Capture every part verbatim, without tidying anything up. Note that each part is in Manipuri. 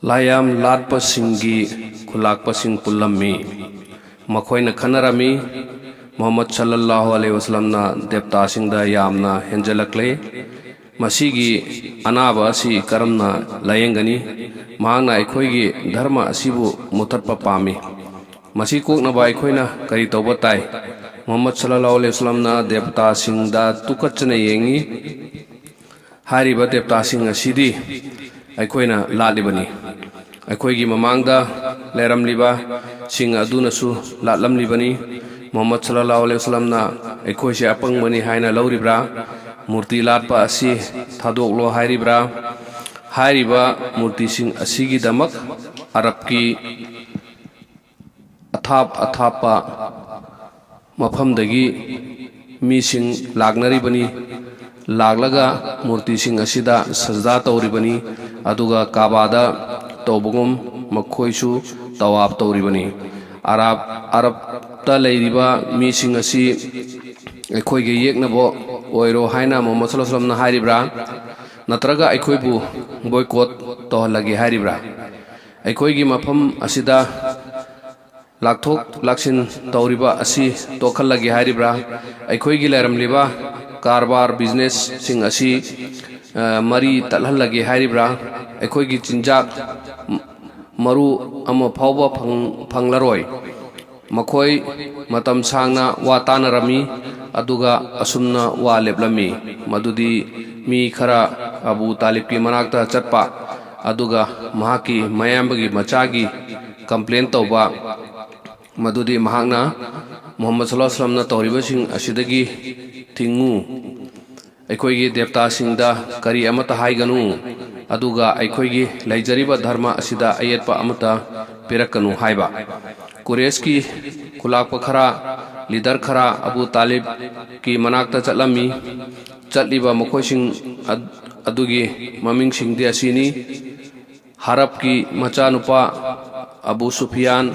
ꯂꯥꯏꯌꯥꯝ ꯂꯥꯠꯄꯁꯤꯡꯒꯤ ꯈꯨꯂꯥꯛꯄꯁꯤꯡ ꯄꯨꯜꯂꯝꯃꯤ꯫ ꯃꯈꯣꯏꯅ ꯈꯟꯅꯔꯝꯃꯤ, ꯃꯨꯍꯝꯃꯗ ꯁꯜꯂꯜꯂꯥꯍꯨ ꯑꯂꯩꯍꯤ ꯋꯁꯜꯂꯝꯅ ꯗꯦꯕꯇꯥꯁꯤꯡꯗ ꯌꯥꯝꯅ ꯍꯦꯟꯖꯜꯂꯛꯂꯦ꯫ ꯃꯁꯤꯒꯤ ꯑꯅꯥꯕ ꯑꯁꯤ ꯀꯔꯝꯅ ꯂꯥꯌꯦꯡꯒꯅꯤ? ꯃꯍꯥꯛꯅ ꯑꯩꯈꯣꯏꯒꯤ ꯙꯔꯃ ꯑꯁꯤꯕꯨ ꯃꯨꯊꯠꯄ ꯄꯥꯝꯃꯤ꯫ ꯃꯁꯤ ꯀꯣꯛꯅꯕ ꯑꯩꯈꯣꯏꯅ ꯀꯔꯤ ꯇꯧꯕ ꯇꯥꯏ? ꯃꯨꯍꯝꯃꯗ ꯁꯜꯂꯜꯂꯥꯍꯨ ꯑꯂꯩꯍꯤ ꯋꯁꯜꯂꯝꯅ ꯗꯦꯕꯇꯥꯁꯤꯡꯗ ꯇꯨꯀꯠꯆꯅ ꯌꯦꯡꯉꯤ꯫ ꯍꯥꯏꯔꯤꯕ ꯗꯦꯕꯇꯥꯁꯤꯡ ꯑꯁꯤꯗꯤ ꯑꯩꯈꯣꯏꯅ ꯂꯥꯠꯂꯤꯕꯅꯤ꯫ ꯑꯩꯈꯣꯏꯒꯤ ꯃꯃꯥꯡꯗ ꯂꯩꯔꯝꯂꯤꯕꯁꯤꯡ ꯑꯗꯨꯅꯁꯨ ꯂꯥꯠꯂꯝꯂꯤꯕꯅꯤ꯫ ꯃꯨꯍꯝꯃꯗ ꯁꯜꯂꯜꯂꯥꯍꯨ ꯑꯂꯩꯍꯤ ꯋꯁꯜꯂꯝꯅ ꯑꯩꯈꯣꯏꯁꯦ ꯑꯄꯪꯕꯅꯤ ꯍꯥꯏꯅ ꯂꯧꯔꯤꯕ꯭ꯔꯥ? ꯃꯨꯔꯇꯤ ꯂꯥꯠꯄ ꯑꯁꯤ ꯊꯥꯗꯣꯛꯂꯣ ꯍꯥꯏꯔꯤꯕ꯭ꯔꯥ? ꯍꯥꯏꯔꯤꯕ ꯃꯨꯔꯇꯤꯁꯤꯡ ꯑꯁꯤꯒꯤꯗꯃꯛ ꯑꯔꯕꯀꯤ ꯑꯊꯥꯞ ꯑꯊꯥꯞꯄ ꯃꯐꯝꯗꯒꯤ ꯃꯤꯁꯤꯡ ꯂꯥꯛꯅꯔꯤꯕꯅꯤ꯫ ꯂꯥꯛꯂꯒ ꯃꯨꯔꯇꯤꯁꯤꯡ ꯑꯁꯤꯗ ꯁꯖꯗꯥ ꯇꯧꯔꯤꯕꯅꯤ, ꯑꯗꯨꯒ ꯀꯥꯕꯥꯗ ꯇꯧꯕꯒꯨꯝ ꯃꯈꯣꯏꯁꯨ ꯇꯋꯥꯞ ꯇꯧꯔꯤꯕꯅꯤ꯫ ꯑꯔꯥꯕ, ꯑꯔꯕꯇ ꯂꯩꯔꯤꯕ ꯃꯤꯁꯤꯡ ꯑꯁꯤ ꯑꯩꯈꯣꯏꯒ ꯌꯦꯛꯅꯕ ꯑꯣꯏꯔꯣ ꯍꯥꯏꯅ ꯃꯨꯍꯝꯃꯗ ꯁꯜꯂꯜꯂꯥꯍꯨ ꯑꯂꯩꯍꯤ ꯋꯁꯜꯂꯝꯅ ꯍꯥꯏꯔꯤꯕ꯭ꯔꯥ? ꯅꯠꯇ꯭ꯔꯒ ꯑꯩꯈꯣꯏꯕꯨ ꯕꯣꯏꯀꯣꯠ ꯇꯧꯍꯜꯂꯒꯦ ꯍꯥꯏꯔꯤꯕ꯭ꯔꯥ? ꯑꯩꯈꯣꯏꯒꯤ ꯃꯐꯝ ꯑꯁꯤꯗ ꯂꯥꯛꯊꯣꯛ ꯂꯥꯛꯁꯤꯟ ꯇꯧꯔꯤꯕ ꯑꯁꯤ ꯇꯣꯛꯍꯜꯂꯒꯦ ꯍꯥꯏꯔꯤꯕ꯭ꯔꯥ? ꯑꯩꯈꯣꯏꯒꯤ ꯂꯩꯔꯝꯂꯤꯕ ꯀꯔꯕꯥꯔ, ꯕꯤꯖꯤꯅꯦꯁꯁꯤꯡ ꯑꯁꯤ, ꯑ, ꯃꯔꯤ ꯇꯠꯍꯜꯂꯒꯦ ꯍꯥꯏꯔꯤꯕ꯭ꯔꯥ? ꯑꯩꯈꯣꯏꯒꯤ ꯆꯤꯟꯖꯥꯛ ꯃꯔꯨ ꯑꯃ ꯐꯥꯎꯕ ꯐꯪ-, ꯐꯪꯂꯔꯣꯏ꯫ ꯃꯈꯣꯏ ꯃꯇꯝ ꯁꯥꯡꯅ ꯋꯥ ꯇꯥꯅꯔꯝꯃꯤ, ꯑꯗꯨꯒ ꯑꯁꯨꯝꯅ ꯋꯥ ꯂꯦꯞꯂꯝꯃꯤ, ꯃꯗꯨꯗꯤ ꯃꯤ ꯈꯔ ꯑꯕꯨ ꯇꯥꯂꯤꯕꯀꯤ ꯃꯅꯥꯛꯇ ꯆꯠꯄ, ꯑꯗꯨꯒ ꯃꯍꯥꯛꯀꯤ ꯃꯌꯥꯝꯕꯒꯤ ꯃꯆꯥꯒꯤ ꯀꯝꯄ꯭ꯂꯦꯟ ꯇꯧꯕ, ꯃꯗꯨꯗꯤ ꯃꯍꯥꯛꯅ ꯃꯨꯍꯝꯃꯗ ꯁꯜꯂꯜꯂꯥꯍꯨ ꯑꯂꯩꯍꯤ ꯋꯁꯜꯂꯝꯅ ꯇꯧꯔꯤꯕꯁꯤꯡ ꯑꯁꯤꯗꯒꯤ ꯊꯤꯡꯉꯨ꯫ ꯑꯩꯈꯣꯏꯒꯤ ꯗꯦꯕꯇꯥꯁꯤꯡꯗ ꯀꯔꯤ ꯑꯃꯠꯇ ꯍꯥꯏꯒꯅꯨ, ꯑꯗꯨꯒ ꯑꯩꯈꯣꯏꯒꯤ ꯂꯩꯖꯔꯤꯕ ꯙꯔꯃ ꯑꯁꯤꯗ ꯑꯌꯦꯠꯄ ꯑꯃꯠꯇ ꯄꯤꯔꯛꯀꯅꯨ ꯍꯥꯏꯕ꯫ ꯀꯨꯔꯦꯁꯀꯤ ꯈꯨꯂꯥꯛꯄ ꯈꯔ, ꯂꯤꯗꯔ ꯈꯔ ꯑꯕꯨ ꯇꯥꯂꯤꯕꯀꯤ ꯃꯅꯥꯛꯇ ꯆꯠꯂꯝꯃꯤ꯫ ꯆꯠꯂꯤꯕ ꯃꯈꯣꯏꯁꯤꯡ ꯑꯗ-, ꯑꯗꯨꯒꯤ ꯃꯃꯤꯡꯁꯤꯡꯗꯤ ꯑꯁꯤꯅꯤ: ꯍꯔꯕꯀꯤ ꯃꯆꯥꯅꯨꯄꯥ ꯑꯕꯨ ꯁꯨꯐꯤꯌꯥꯟ,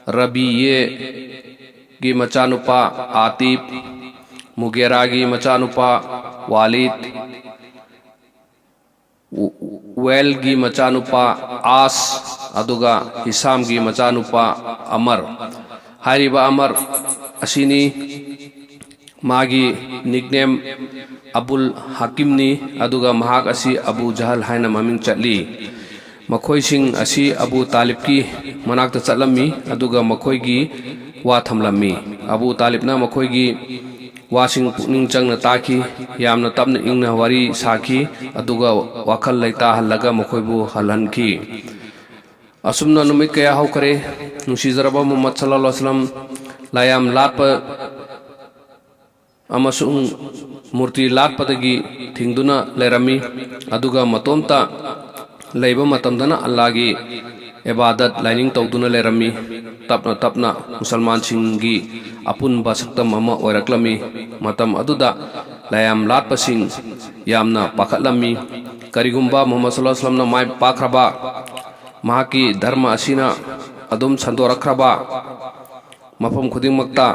ꯔꯕꯤꯌꯦꯒꯤ ꯃꯆꯥꯅꯨꯄꯥ ꯑꯥꯇꯤꯕ, ꯃꯨꯒꯦꯔꯥꯒꯤ ꯃꯆꯥꯅꯨꯄꯥ ꯋꯥꯂꯤꯗ, ꯎ-, ꯎ-, ꯋꯦꯜꯒꯤ ꯃꯆꯥꯅꯨꯄꯥ ꯑꯥꯁ, ꯑꯗꯨꯒ ꯍꯤꯁꯥꯝꯒꯤ ꯃꯆꯥꯅꯨꯄꯥ ꯑꯃꯔ꯫ ꯍꯥꯏꯔꯤꯕ ꯑꯃꯔ ꯑꯁꯤꯅꯤ꯫ ꯃꯥꯒꯤ ꯅꯤꯛꯅꯦꯝ ꯑꯕꯨꯜ ꯍꯥꯀꯤꯝꯅꯤ, ꯑꯗꯨꯒ ꯃꯍꯥꯛ ꯑꯁꯤ ꯑꯕꯨ ꯖꯍꯜ ꯍꯥꯏꯅ ꯃꯃꯤꯡ ꯆꯠꯂꯤ꯫ ꯃꯈꯣꯏꯁꯤꯡ ꯑꯁꯤ ꯑꯕꯨ ꯇꯥꯂꯤꯕꯀꯤ ꯃꯅꯥꯛꯇ ꯆꯠꯂꯝꯃꯤ, ꯑꯗꯨꯒ ꯃꯈꯣꯏꯒꯤ ꯋꯥ ꯊꯝꯂꯝꯃꯤ꯫ ꯑꯕꯨ ꯇꯥꯂꯤꯕꯅ ꯃꯈꯣꯏꯒꯤ ꯋꯥꯁꯤꯡ ꯄꯨꯛꯅꯤꯡ ꯆꯪꯅ ꯇꯥꯈꯤ, ꯌꯥꯝꯅ ꯇꯞꯅ ꯏꯪꯅ ꯋꯥꯔꯤ ꯁꯥꯈꯤ, ꯑꯗꯨꯒ ꯋꯥꯈꯜ ꯂꯩꯇꯥꯍꯜꯂꯒ ꯃꯈꯣꯏꯕꯨ ꯍꯜꯍꯟꯈꯤ꯫ ꯑꯁꯨꯝꯅ ꯅꯨꯃꯤꯠ ꯀꯌꯥ ꯍꯧꯈꯔꯦ꯫ ꯅꯨꯡꯁꯤꯖꯔꯕ ꯃꯨꯍꯝꯃꯗ ꯁꯜꯂꯜꯂꯥꯍꯨ ꯑꯂꯥꯏꯍꯤ ꯋꯥꯁꯂꯝ ꯂꯥꯏꯌꯥꯝ ꯂꯥꯠꯄ ꯑꯃꯁꯨꯡ ꯃꯨꯔꯇꯤ ꯂꯥꯠꯄꯗꯒꯤ ꯊꯤꯡꯗꯨꯅ ꯂꯩꯔꯝꯃꯤ, ꯑꯗꯨꯒ ꯃꯇꯣꯝꯇ ꯂꯩꯕ ꯃꯇꯝꯗꯅ ꯑꯜꯂꯥꯍꯒꯤ ꯏꯕꯥꯗꯠ ꯂꯥꯏꯅꯤꯡ ꯇꯧꯗꯨꯅ ꯂꯩꯔꯝꯃꯤ꯫ ꯇꯞꯅ ꯇꯞꯅ ꯃꯨꯁꯜꯃꯥꯟꯁꯤꯡꯒꯤ ꯑꯄꯨꯟꯕ ꯁꯛꯇꯝ ꯑꯃ ꯑꯣꯏꯔꯛꯂꯝꯃꯤ꯫ ꯃꯇꯝ ꯑꯗꯨꯗ ꯂꯥꯏꯌꯥꯝ ꯂꯥꯠꯄꯁꯤꯡ ꯌꯥꯝꯅ ꯄꯥꯈꯠꯂꯝꯃꯤ꯫ ꯀꯔꯤꯒꯨꯝꯕ ꯃꯨꯍꯝꯃꯗ ꯁꯜꯂꯜꯂꯥꯍꯨ ꯑꯂꯥꯏꯍꯤ ꯋꯥꯁꯂꯝꯅ ꯃꯥꯏ ꯄꯥꯛꯈ꯭ꯔꯕ, ꯃꯍꯥꯛꯀꯤ ꯙꯔꯃ ꯑꯁꯤꯅ ꯑꯗꯨꯝ ꯁꯟꯗꯣꯔꯛꯈ꯭ꯔꯕ, ꯃꯐꯝ ꯈꯨꯗꯤꯡꯃꯛꯇ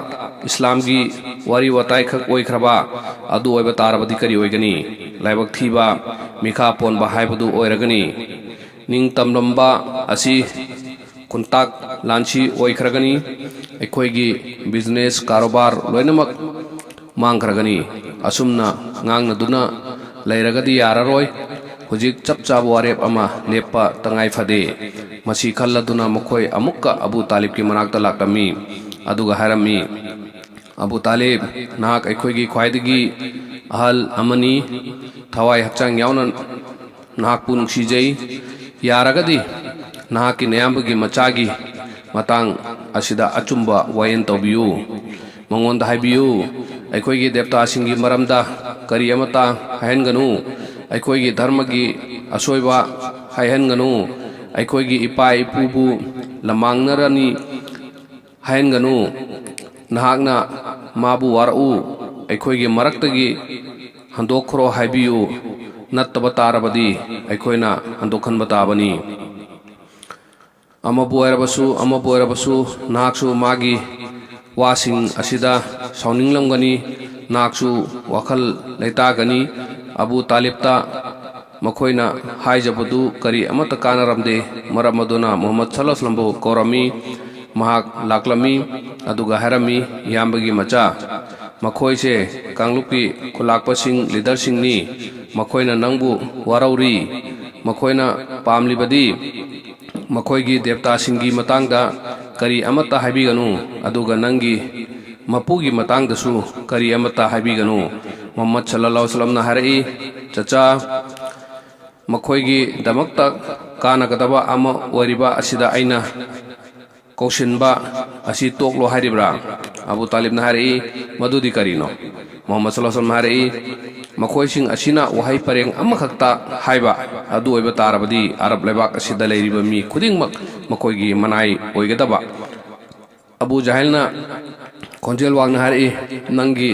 ꯏꯁꯂꯥꯝꯒꯤ ꯋꯥꯔꯤ ꯋꯥꯇꯥꯏ ꯈꯛ ꯑꯣꯏꯈ꯭ꯔꯕ ꯑꯗꯨ ꯑꯣꯏꯕ ꯇꯥꯔꯕꯗꯤ ꯀꯔꯤ ꯑꯣꯏꯒꯅꯤ? ꯂꯥꯏꯕꯛ ꯊꯤꯕ, ꯃꯤꯈꯥ ꯄꯣꯟꯕ ꯍꯥꯏꯕꯗꯨ ꯑꯣꯏꯔꯒꯅꯤ꯫ ꯅꯤꯡꯇꯝꯂꯝꯕ ꯑꯁꯤ ꯈꯨꯟꯇꯥꯛ ꯂꯥꯟꯁꯤ ꯑꯣꯏꯈ꯭ꯔꯒꯅꯤ꯫ ꯑꯩꯈꯣꯏꯒꯤ ꯕꯤꯖꯤꯅꯦꯁ, ꯀꯥꯔꯣꯕꯥꯔ ꯂꯣꯏꯅꯃꯛ ꯃꯥꯡꯈ꯭ꯔꯒꯅꯤ꯫ ꯑꯁꯨꯝꯅ ꯉꯥꯡꯅꯗꯨꯅ ꯂꯩꯔꯒꯗꯤ ꯌꯥꯔꯔꯣꯏ꯫ ꯍꯧꯖꯤꯛ ꯆꯞ ꯆꯥꯕ ꯋꯥꯔꯦꯞ ꯑꯃ ꯂꯦꯞꯄ ꯇꯉꯥꯏ ꯐꯗꯦ꯫ ꯃꯁꯤ ꯈꯜꯂꯗꯨꯅ ꯃꯈꯣꯏ ꯑꯃꯨꯛꯀ ꯑꯕꯨ ꯇꯥꯂꯤꯕꯀꯤ ꯃꯅꯥꯛꯇ ꯂꯥꯛꯂꯝꯃꯤ, ꯑꯗꯨꯒ ꯍꯥꯏꯔꯝꯃꯤ, "ꯑꯕꯨ ꯇꯥꯂꯤꯕ, ꯅꯍꯥꯛ ꯑꯩꯈꯣꯏꯒꯤ ꯈ꯭ꯋꯥꯏꯗꯒꯤ ꯑꯍꯜ ꯑꯃꯅꯤ꯫ ꯊꯋꯥꯏ ꯍꯛꯆꯥꯡ ꯌꯥꯎꯅ ꯅꯍꯥꯛꯄꯨ ꯅꯨꯡꯁꯤꯖꯩ꯫ ꯌꯥꯔꯒꯗꯤ ꯅꯍꯥꯛꯀꯤ ꯅꯌꯥꯝꯕꯒꯤ ꯃꯆꯥꯒꯤ ꯃꯇꯥꯡ ꯑꯁꯤꯗ ꯑꯆꯨꯝꯕ ꯋꯥꯌꯦꯜ ꯇꯧꯕꯤꯌꯨ꯫ ꯃꯉꯣꯟꯗ ꯍꯥꯏꯕꯤꯌꯨ, ꯑꯩꯈꯣꯏꯒꯤ ꯗꯦꯕꯇꯥꯁꯤꯡꯒꯤ ꯃꯔꯝꯗ ꯀꯔꯤ ꯑꯃꯠꯇ ꯍꯥꯏꯍꯟꯒꯅꯨ꯫ ꯑꯩꯈꯣꯏꯒꯤ ꯙꯔꯃꯒꯤ ꯑꯁꯣꯏꯕ ꯍꯥꯏꯍꯟꯒꯅꯨ꯫ ꯑꯩꯈꯣꯏꯒꯤ ꯏꯄꯥ ꯏꯄꯨꯕꯨ ꯂꯃꯥꯡꯅꯔꯅꯤ ꯍꯥꯏꯍꯟꯒꯅꯨ꯫ ꯅꯍꯥꯛꯅ ꯃꯥꯕꯨ ꯋꯥꯔꯛꯎ, ꯑꯩꯈꯣꯏꯒꯤ ꯃꯔꯛꯇꯒꯤ ꯍꯟꯗꯣꯛꯈ꯭ꯔꯣ ꯍꯥꯏꯕꯤꯌꯨ꯫ ꯅꯠꯇꯕ ꯇꯥꯔꯕꯗꯤ ꯑꯩꯈꯣꯏꯅ ꯍꯟꯗꯣꯛꯍꯟꯕ ꯇꯥꯕꯅꯤ꯫ ꯑꯃꯕꯨ ꯑꯣꯏꯔꯕꯁꯨ, ꯑꯃꯕꯨ ꯑꯣꯏꯔꯕꯁꯨ, ꯅꯍꯥꯛꯁꯨ ꯃꯥꯒꯤ ꯋꯥꯁꯤꯡ ꯑꯁꯤꯗ ꯁꯥꯎꯅꯤꯡꯂꯝꯒꯅꯤ, ꯅꯍꯥꯛꯁꯨ ꯋꯥꯈꯜ ꯂꯩꯇꯥꯒꯅꯤ꯫ ꯑꯕꯨ ꯇꯥꯂꯤꯕꯇ ꯃꯈꯣꯏꯅ ꯍꯥꯏꯖꯕꯗꯨ ꯀꯔꯤ ꯑꯃꯠꯇ ꯀꯥꯟꯅꯔꯝꯗꯦ꯫ ꯃꯔꯝ ꯑꯗꯨꯅ ꯃꯨꯍꯝꯃꯗ ꯁꯜꯂꯜꯂꯥꯍꯨ ꯑꯂꯩꯍꯤ ꯋꯁꯜꯂꯝꯕꯨ ꯀꯧꯔꯝꯃꯤ꯫ ꯃꯍꯥꯛ ꯂꯥꯛꯂꯝꯃꯤ, ꯑꯗꯨꯒ ꯍꯥꯏꯔꯝꯃꯤ, "ꯏꯌꯥꯝꯕꯒꯤ ꯃꯆꯥ, ꯃꯈꯣꯏꯁꯦ ꯀꯥꯡꯂꯨꯞꯀꯤ ꯈꯨꯂꯥꯛꯄꯁꯤꯡ, ꯂꯤꯗꯔꯁꯤꯡꯅꯤ꯫ ꯃꯈꯣꯏꯅ ꯅꯪꯕꯨ ꯋꯥꯔꯧꯔꯤ꯫ ꯃꯈꯣꯏꯅ ꯄꯥꯝꯂꯤꯕꯗꯤ ꯃꯈꯣꯏꯒꯤ ꯗꯦꯕꯇꯥꯁꯤꯡꯒꯤ ꯃꯇꯥꯡꯗ ꯀꯔꯤ ꯑꯃꯠꯇ ꯍꯥꯏꯕꯤꯒꯅꯨ, ꯑꯗꯨꯒ ꯅꯪꯒꯤ ꯃꯄꯨꯒꯤ ꯃꯇꯥꯡꯗꯁꯨ ꯀꯔꯤ ꯑꯃꯠꯇ ꯍꯥꯏꯕꯤꯒꯅꯨ"꯫ ꯃꯨꯍꯝꯃꯗ ꯁꯜꯂꯜꯂꯥꯍꯨ ꯑꯂꯩꯍꯤ ꯋꯁꯜꯂꯝꯅ ꯍꯥꯏꯔꯛꯏ, "ꯆꯆꯥ, ꯃꯈꯣꯏꯒꯤꯗꯃꯛꯇ ꯀꯥꯟꯅꯒꯗꯕ ꯑꯃ ꯑꯣꯏꯔꯤꯕ ꯑꯁꯤꯗ ꯑꯩꯅ ꯀꯧꯁꯤꯟꯕ ꯑꯁꯤ ꯇꯣꯛꯂꯣ ꯍꯥꯏꯔꯤꯕ꯭ꯔꯥ?" ꯑꯕꯨ ꯇꯥꯂꯤꯕꯅ ꯍꯥꯏꯔꯛꯏ, "ꯃꯗꯨꯗꯤ ꯀꯔꯤꯅꯣ?" ꯃꯨꯍꯝꯃꯗ ꯁꯜꯂꯜꯂꯥꯍꯨ ꯑꯂꯩꯍꯤ ꯋꯁꯜꯂꯝꯅ ꯍꯥꯏꯔꯛꯏ, "ꯃꯈꯣꯏꯁꯤꯡ ꯑꯁꯤꯅ ꯋꯥꯍꯩ ꯄꯔꯦꯡ ꯑꯃꯈꯛꯇ ꯍꯥꯏꯕ ꯑꯗꯨ ꯑꯣꯏꯕ ꯇꯥꯔꯕꯗꯤ, ꯑꯔꯕ ꯂꯩꯕꯥꯛ ꯑꯁꯤꯗ ꯂꯩꯔꯤꯕ ꯃꯤ ꯈꯨꯗꯤꯡꯃꯛ ꯃꯈꯣꯏꯒꯤ ꯃꯅꯥꯏ ꯑꯣꯏꯒꯗꯕ"꯫ ꯑꯕꯨ ꯖꯍꯜꯅ ꯈꯣꯟꯖꯦꯜ ꯋꯥꯡꯅ ꯍꯥꯏꯔꯛꯏ, "ꯅꯪꯒꯤ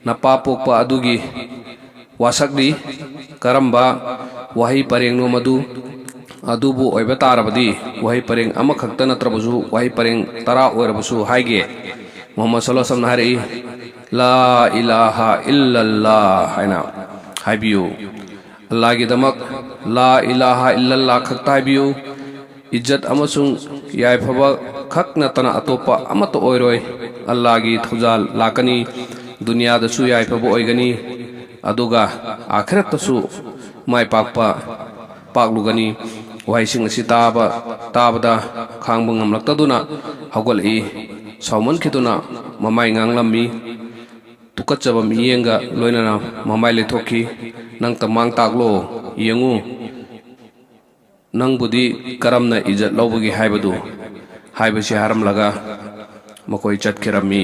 ꯅꯄꯥ ꯄꯣꯛꯄ ꯑꯗꯨꯒꯤ ꯋꯥꯁꯛꯂꯤ꯫ ꯀꯔꯝꯕ ꯋꯥꯍꯩ ꯄꯔꯦꯡꯅꯣ ꯃꯗꯨ? ꯑꯗꯨꯕꯨ ꯑꯣꯏꯕ ꯇꯥꯔꯕꯗꯤ, ꯋꯥꯍꯩ ꯄꯔꯦꯡ ꯑꯃꯈꯛꯇ ꯅꯠꯇ꯭ꯔꯕꯁꯨ, ꯋꯥꯍꯩ ꯄꯔꯦꯡ ꯇꯔꯥ ꯑꯣꯏꯔꯕꯁꯨ ꯍꯥꯏꯒꯦ"꯫ ꯃꯨꯍꯝꯃꯗ ꯁꯜꯂꯜꯂꯥꯍꯨ ꯑꯂꯩꯍꯤ ꯋꯁꯜꯂꯝꯅ ꯍꯥꯏꯔꯛꯏ, "ꯂꯥ ꯏꯂꯥꯍ ꯏꯜꯂꯜꯂꯥꯍ" ꯍꯥꯏꯅ ꯍꯥꯏꯕꯤꯌꯨ꯫ ꯑꯜꯂꯥꯍꯒꯤꯗꯃꯛ "ꯂꯥ ꯏꯂꯥꯍ ꯏꯜꯂꯜꯂꯥꯍ" ꯈꯛꯇ ꯍꯥꯏꯕꯤꯌꯨ꯫ ꯏꯖꯠ ꯑꯃꯁꯨꯡ ꯌꯥꯏꯐꯕ ꯈꯛ ꯅꯠꯇꯅ ꯑꯇꯣꯞꯄ ꯑꯃꯠꯇ ꯑꯣꯏꯔꯣꯏ꯫ ꯑꯜꯂꯥꯍꯒꯤ ꯊꯧꯖꯥꯜ ꯂꯥꯛꯀꯅꯤ, ꯗꯨꯅꯤꯌꯥꯗꯁꯨ ꯌꯥꯏꯐꯕ ꯑꯣꯏꯒꯅꯤ, ꯑꯗꯨꯒ ꯑꯥꯈꯤꯔꯠꯇꯁꯨ ꯃꯥꯏ ꯄꯥꯛꯄ ꯄꯥꯛꯂꯨꯒꯅꯤ꯫ ꯋꯥꯍꯩꯁꯤꯡ ꯑꯁꯤ ꯇꯥꯕ, ꯇꯥꯕꯗ ꯈꯥꯡꯕ ꯉꯝꯂꯛꯇꯗꯨꯅ ꯍꯧꯒꯠꯂꯛꯏ꯫ ꯁꯥꯎꯃꯟꯈꯤꯗꯨꯅ ꯃꯃꯥꯏ ꯉꯥꯡꯂꯝꯃꯤ꯫ ꯇꯨꯀꯠꯆꯕ ꯃꯤꯠꯌꯦꯡꯒ ꯂꯣꯏꯅꯅ ꯃꯃꯥꯏ ꯂꯩꯊꯣꯛꯈꯤ꯫ "ꯅꯪ ꯇꯃꯥꯡ ꯇꯥꯛꯂꯣ, ꯌꯦꯡꯉꯨ, ꯅꯪꯕꯨꯗꯤ ꯀꯔꯝꯅ ꯏꯖꯠ ꯂꯧꯕꯒꯦ ꯍꯥꯏꯕꯗꯨ" ꯍꯥꯏꯕꯁꯤ ꯍꯥꯏꯔꯝꯂꯒ ꯃꯈꯣꯏ ꯆꯠꯈꯤꯔꯝꯃꯤ꯫